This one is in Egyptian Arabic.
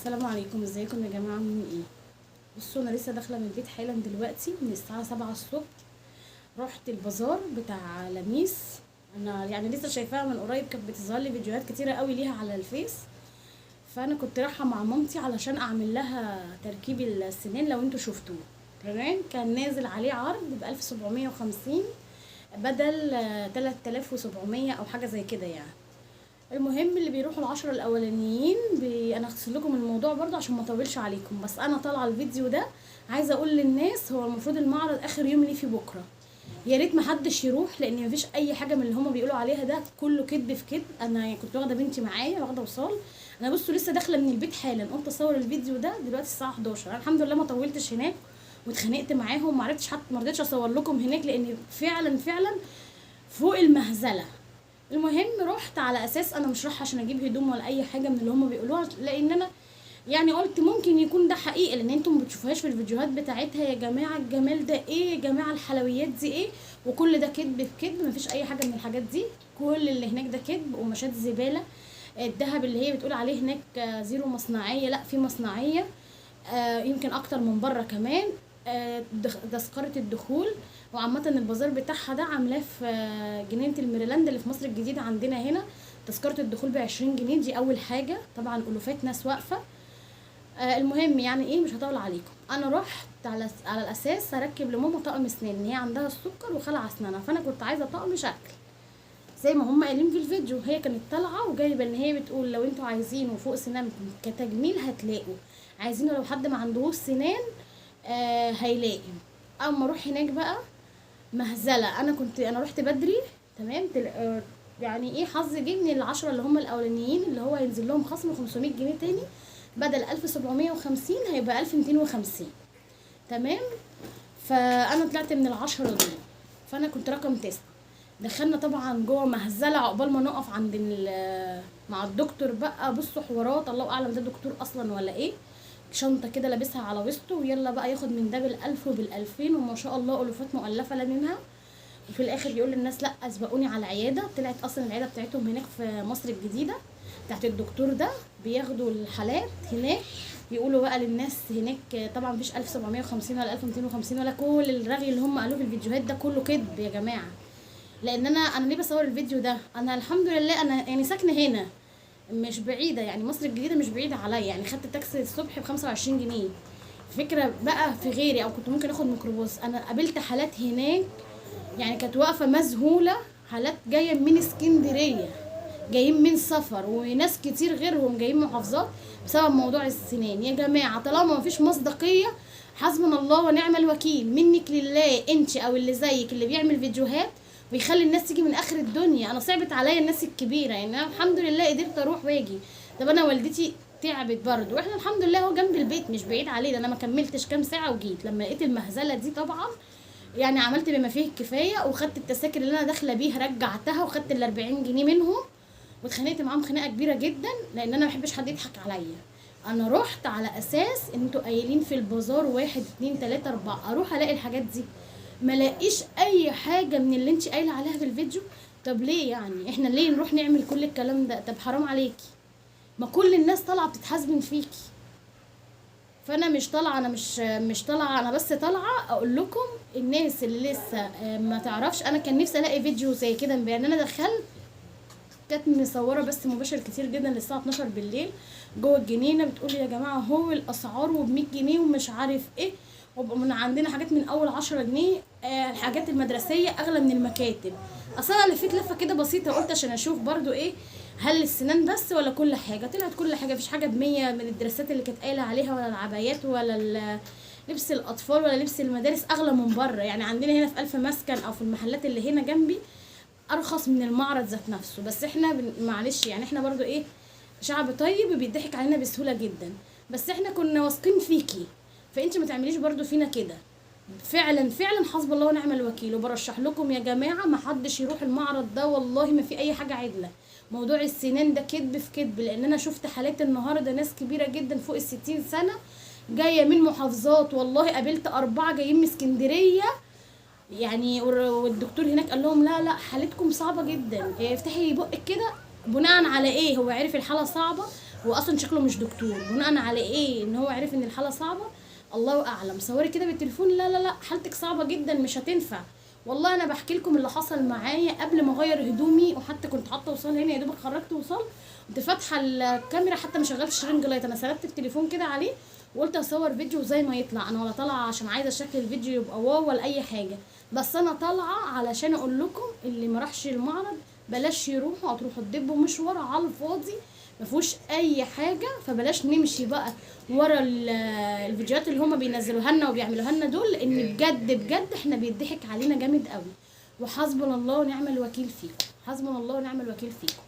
السلام عليكم، ازيكم يا جماعة؟ عاملين ايه؟ بصوا، انا لسه داخله من البيت حالا دلوقتي من الساعة 7 الصبح. رحت البازار بتاع لميس. انا يعني لسه شايفاها من قريب، كانت بتظهر لي فيديوهات كتيرة قوي ليها على الفيس. فانا كنت رايحة مع مامتي علشان اعمل لها تركيب السنان. لو انتوا شفتوه تمام، كان نازل عليه عرض ب 1750 بدل 3700 او حاجة زي كده يعني. المهم اللي بيروحوا العشرة الاولانيين انا هختصر لكم الموضوع برضو عشان ما اطولش عليكم، بس انا طالعه الفيديو ده عايزه اقول للناس هو المفروض المعرض اخر يوم ليه في بكره، يا ريت ما حدش يروح، لان مفيش اي حاجة من اللي هما بيقولوا عليها ده، كله كذب في كذب. انا كنت واخده بنتي معايا، واخده وصال. انا بصوا لسه داخله من البيت حالا، قمت اصور الفيديو ده دلوقتي الساعة 11. انا الحمد لله ما طولتش هناك واتخانقت معاهم وما عرفتش، حتى ما رضيتش اصور لكم هناك لان فعلا فعلا فوق المهزلة. المهم رحت على اساس انا مش رايحة عشان اجيب هدوم ولا اي حاجة من اللي هم بيقولوها، لان انا يعني قلت ممكن يكون ده حقيقي، لان انتم ما بتشوفوهاش في الفيديوهات بتاعتها. يا جماعة الجمال ده ايه؟ يا جماعة الحلويات دي ايه؟ وكل ده كذب في كذب، مفيش اي حاجة من الحاجات دي، كل اللي هناك ده كذب وقماشات زبالة. الذهب اللي هي بتقول عليه هناك زيرو مصنعيه، لا في مصنعيه، يمكن اكتر من بره كمان. تذكره الدخول. وعامة البازار بتاعها ده عاملاه في جنينة الميريلاند اللي في مصر الجديدة عندنا هنا. تذكره الدخول ب20 جنيه، دي اول حاجة. طبعا الوفات ناس واقفة. المهم يعني ايه، مش هطول عليكم. انا رحت على الاساس اركب لماما طقم اسنان، ان هي عندها السكر وخلع اسنانها، فانا كنت عايزه طقم شكل زي ما هم قايلين في الفيديو. هي كانت طالعه وجايبه ان هي بتقول لو انتوا عايزينه فوق سنانكم كتجميل هتلاقوا، عايزينه لو حد ما عندهوش سنان هيلاقي. اما اروح هناك بقى مهزله. انا رحت بدري تمام. يعني ايه حظي جه من ال10 اللي هم الاولانيين، اللي هو هينزل لهم خصم 500 جنيه تاني، بدل 1750 هيبقى 1250 تمام. فانا طلعت من ال10 دول، فانا كنت رقم 9. دخلنا طبعا جوه مهزله عقبال ما نقف عند مع الدكتور بقى. بصوا حوارات الله اعلم ده دكتور اصلا ولا ايه، شنطه كده لابسها على وسطه، ويلا بقى ياخد من ده بال1000 وبال2000، وما شاء الله الوفات مؤلفه لا منها. وفي الاخر يقول للناس لا اسبقوني على العيادة. طلعت اصلا العيادة بتاعتهم هناك في مصر الجديدة بتاعت الدكتور ده، بياخدوا الحالات هناك يقولوا بقى للناس هناك. طبعا مفيش 1750 ولا 1250 ولا كل الرغي اللي هم قالوه في الفيديوهات ده كله كذب يا جماعة. لان انا ليه بصور الفيديو ده؟ انا الحمد لله انا يعني ساكنة هنا مش بعيدة، يعني مصر الجديدة مش بعيدة عليا، يعني خدت تاكسي الصبح ب25 جنيه. فكرة بقى في غيري، او كنت ممكن اخد ميكروباص. انا قابلت حالات هناك يعني كانت واقفة مذهوله، حالات جاية من اسكندرية، جايين من سفر، وناس كتير غيرهم جايين محافظات بسبب موضوع السنان. يا جماعة طالما مفيش مصداقية، حسبنا الله ونعم الوكيل منك لله، انت او اللي زيك اللي بيعمل فيديوهات ويخلي الناس تيجي من اخر الدنيا. انا صعبت عليا الناس الكبيرة، يعني انا الحمد لله قدرت اروح واجي. طب انا والدتي تعبت برضو، واحنا الحمد لله هو جنب البيت مش بعيد عليه، ده انا ما كملتش كام ساعة وجيت. لما لقيت المهزلة دي طبعا يعني عملت بما فيه الكفاية، وخدت التذاكر اللي انا داخله بيها رجعتها، وخدت ال40 جنيه منهم، واتخانقت معاهم خناقه كبيرة جدا، لان انا ما بحبش حد يضحك عليا. انا رحت على اساس انتوا قايلين في البازار 1 2 3 4، اروح الاقي الحاجات دي، ما لاقيش اي حاجة من اللي انت قايله عليها في الفيديو. طب ليه يعني احنا ليه نروح نعمل كل الكلام ده؟ طب حرام عليكي، ما كل الناس طالعه بتتحاسبن فيكي. فانا مش طالعه، انا مش طالعه، انا بس طالعه اقول لكم الناس اللي لسه ما تعرفش. انا كان نفسي الاقي فيديو زي كده امبارح، انا دخلت كانت مصوره بس مباشر كتير جدا للساعة 12 بالليل جوه الجنينة، بتقول يا جماعة هو الاسعار وب100 جنيه ومش عارف ايه، وبقى من عندنا حاجات من اول 10 جنيه. الحاجات المدرسية اغلى من المكاتب. اصل انا لفيت لفه كده بسيطة، قلت عشان اشوف برضو ايه، هل السنان بس ولا كل حاجة؟ طلعت كل حاجة، مفيش حاجة ب100 من الدراسات اللي كانت قايله عليها، ولا العبايات ولا لبس الاطفال ولا لبس المدارس اغلى من بره. يعني عندنا هنا في الف مسكن او في المحلات اللي هنا جنبي ارخص من المعرض ذات نفسه. بس احنا معلش يعني احنا برضو ايه، شعب طيب وبيضحك علينا بسهولة جدا، بس احنا كنا واثقين فيكي، فانت ما تعمليش برضو فينا كده. فعلا فعلا حسب الله ونعم الوكيل. وبرشح لكم يا جماعة ما حدش يروح المعرض ده، والله ما في اي حاجة عدله. موضوع السنان ده كذب في كذب، لان انا شفت حالات النهارده ناس كبيرة جدا فوق ال60 سنة جاية من محافظات، والله قابلت 4 جايين من اسكندرية يعني، والدكتور هناك قال لهم لا لا حالتكم صعبة جدا، افتحي بقك كده. بناء على ايه هو عرف الحالة صعبة؟ هو اصلا شكله مش دكتور. بناء على ايه ان هو عرف ان الحالة صعبة؟ الله اعلم. صوري كده بالتليفون، لا لا لا حالتك صعبة جدا مش هتنفع. والله انا بحكي لكم اللي حصل معايا قبل ما اغير هدومي، وحتى كنت حاطه وصال هنا، يا دوبك خرجت وصال، كنت فاتحة الكاميرا حتى ما شغلتش ring light، انا سردت التليفون كده عليه وقلت اصور فيديو زي ما يطلع. انا ولا طالعه عشان عايزه شكل الفيديو يبقى wow ولا اي حاجة، بس انا طالعه علشان اقول لكم اللي ما راحش المعرض بلاش يروحوا، هتروحوا تدبوا مشوار على الفاضي ما فيهوش اي حاجة. فبلاش نمشي بقى ورا الفيديوهات اللي هما بينزلوها لنا وبيعملوها لنا دول، لان بجد بجد احنا بيضحك علينا جامد قوي. وحسبنا الله ونعم الوكيل فيكم، حسبنا الله ونعم الوكيل فيكم.